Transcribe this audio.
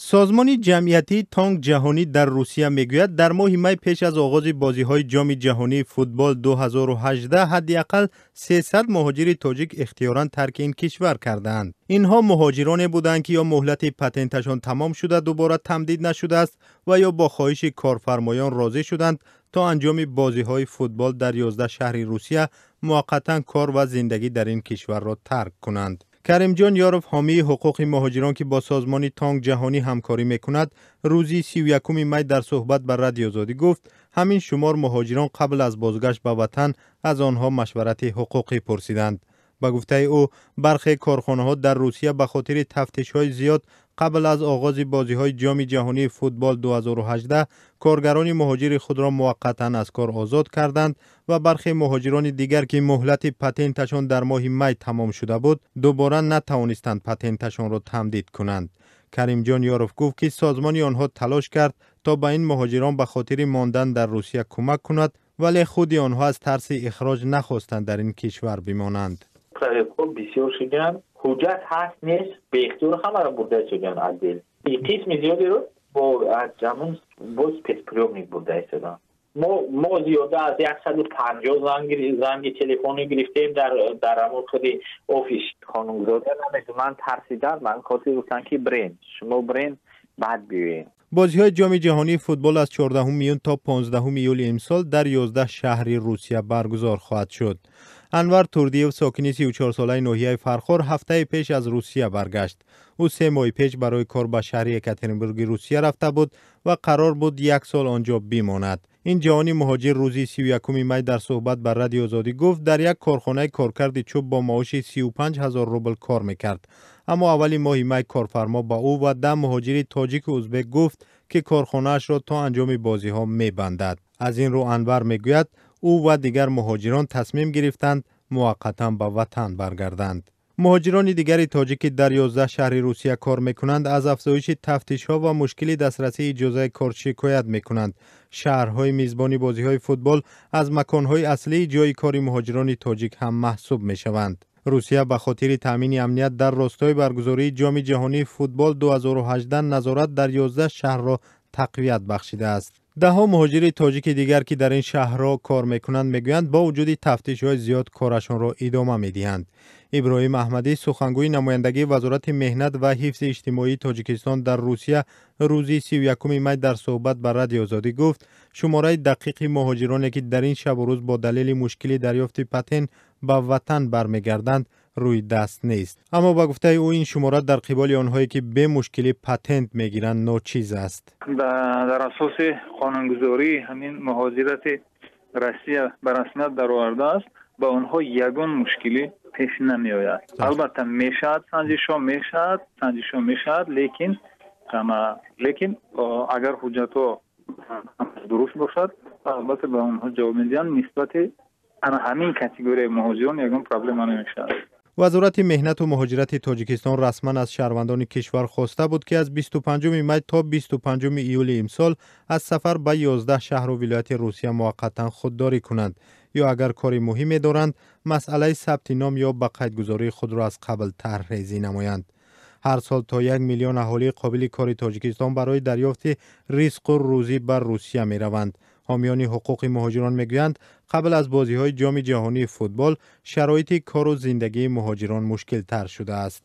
Созмони ҷамъиятии Тонг ҷаҳонӣ дар Русия мегӯяд, дар моҳи май пеш аз оғози бозиҳои Ҷоми ҷаҳонии футбол 2018 ҳадди ақал 300 муҳоҷири тоҷик ихтиёран тарки ин кишвар кардаанд. Инҳо муҳоҷироне буданд, ки ё муҳлати патенташон тамом шуда, дубора тамдид нашудааст ва ё бо хоҳиши корфармоён розӣ шуданд, то анҷоми бозиҳои футбол дар 11 шаҳри Русия муваққатан кор ва зиндагӣ дар ин кишварро тарк кунанд. Каримҷон Ёров, ҳомии ҳуқуқи муҳоҷирон, ки бо созмони Тонг ҷаҳонӣ ҳамкорӣ мекунад, рӯзи 31 май дар суҳбат ба Радиои Озодӣ гуфт, ҳамин шумор муҳоҷирон қабл аз бозгашт ба ватан аз онҳо машварати ҳуқуқӣ пурсиданд. Ба гуфтаи ӯ, бархе корхонаҳо дар Русия ба хотири тафтишҳои зиёд қабл аз оғози бозиҳои Ҷоми ҷаҳонии футбол 2018 коргарони муҳоҷири худро муваққатан аз кор озод карданд ва бархе муҳоҷирони дигар, ки муҳлати патенташон дар моҳи май тамом шуда буд, дубора натавонистанд патенташонро тамдид кунанд. Каримҷон Ёров гуфт, ки созмони онҳо талош кард, то ба ин муҳоҷирон ба хотири мондан дар Русия кӯмак кунад, вале худи онҳо аз тарси ихроҷ нахостанд дар ин кишвар бимонанд. Проверка бисёр шуданд, ҳуҷҷат ҳаст нест, беихтиёр ҳамаро бурда истоданд отдел. Қисми зиёдеро бо ҳамун бо спецприёмник бурда истоданд. Мо зиёда аз 150 занги телефонӣ гирифтем дар ҳамун худи офис. Қонунгузория намедонанд, тарсиданд, ман хотир гуфтанд, ки бирен, шумо бирен, баъд биёем. Бозиҳои Ҷоми ҷаҳонии футбол аз 14 июн то 15 июли имсол дар 11 шаҳри Русия баргузор хоҳад шуд. Анвар Турдиев, сокини 34-солаи ноҳияи Фархор, ҳафтаи пеш аз Русия баргашт. Ӯ 3 моҳи пеш барои кор ба шаҳри Екатеринбурги Русия рафта буд ва қарор буд як сол он ҷо бимонад. Ин ҷавони муҳоҷир рӯзи 31 май дар суҳбат ба Радиои Озодӣ гуфт, дар як корхонаи коркарди чӯб бо маоши 35 000 рубл кор мекард. Аммо аввали моҳи май корфармо ба ӯ ва 10 муҳоҷири тоҷику узбек гуфт, ки корхонаашро то анҷоми бозиҳо мебандад. Аз ин рӯ, Анвар мегӯяд, ӯ ва дигар муҳоҷирон тасмим гирифтанд муваққатан ба ватан баргарданд. Муҳоҷирони дигари тоҷик, ки дар 11 шаҳри Русия кор мекунанд, аз афзоиши тафтишҳо ва мушкили дастрасии иҷозаи кор шикоят мекунанд. Шаҳрҳои мизбони бозиҳои футбол аз маконҳои аслии ҷойи кори муҳоҷирони тоҷик ҳам маҳсуб мешаванд. Русия ба хотири таъмини амният дар ростои баргузории Ҷоми ҷаҳонии футбол 2018 назорат дар 11 шаҳрро тақвият бахшидааст. Даҳҳо муҳоҷири тоҷики дигар, ки дар ин шаҳрҳо кор мекунанд, мегӯянд, бо вуҷуди тафтишҳои зиёд корашонро идома медиҳанд. Иброҳим Аҳмадӣ, сухангӯи намояндагии Вазорати меҳнат ва ҳифзи иҷтимоии Тоҷикистон дар Русия, рӯзи 31 май дар суҳбат ба Радиои Озодӣ гуфт, шумораи дақиқи муҳоҷироне, ки дар ин шабу рӯз бо далели мушкили дарёфти патент ба ватан бармегарданд, рӯи даст нест. Аммо ба гуфтаи ӯ, ин шумора дар қиболи онҳое, ки бемушкилӣ патент мегиранд, ночиз аст. Дар асоси қонунгузории ҳамин муҳоҷирати Россия ба расмият даровардааст, ба онҳо ягон мушкилӣ пеш намеояд. Албатта, мешавад, санҷишҳо мешавад, санҷишҳо мешавад, лекин агар ҳуҷҷатҳо дуруст бошад, албатта, ба онҳо ҷавоб медиҳанд. Нисбати ана ҳамин категорияи муҳоҷирон ягон проблема намешавад. Вазорати меҳнату муҳоҷирати Тоҷикистон расман аз шаҳрвандони кишвар хоста буд, ки аз 25 май то 25 июли имсол аз сафар ба 11 шаҳру вилояти Русия муваққатан худдорӣ кунанд ё агар кори муҳиме доранд, масъалаи сабти ном ё ба қайдгузории худро аз қабл тарҳрезӣ намоянд. Ҳар сол то 1 миллион аҳолии қобили кори Тоҷикистон барои дарёфти ризқу рӯзӣ ба Русия мераванд. Ҳомиёни ҳуқуқи муҳоҷирон мегӯянд, қабл аз бозиҳои Ҷоми ҷаҳонии футбол шароити кору зиндагии муҳоҷирон мушкилтар шудааст.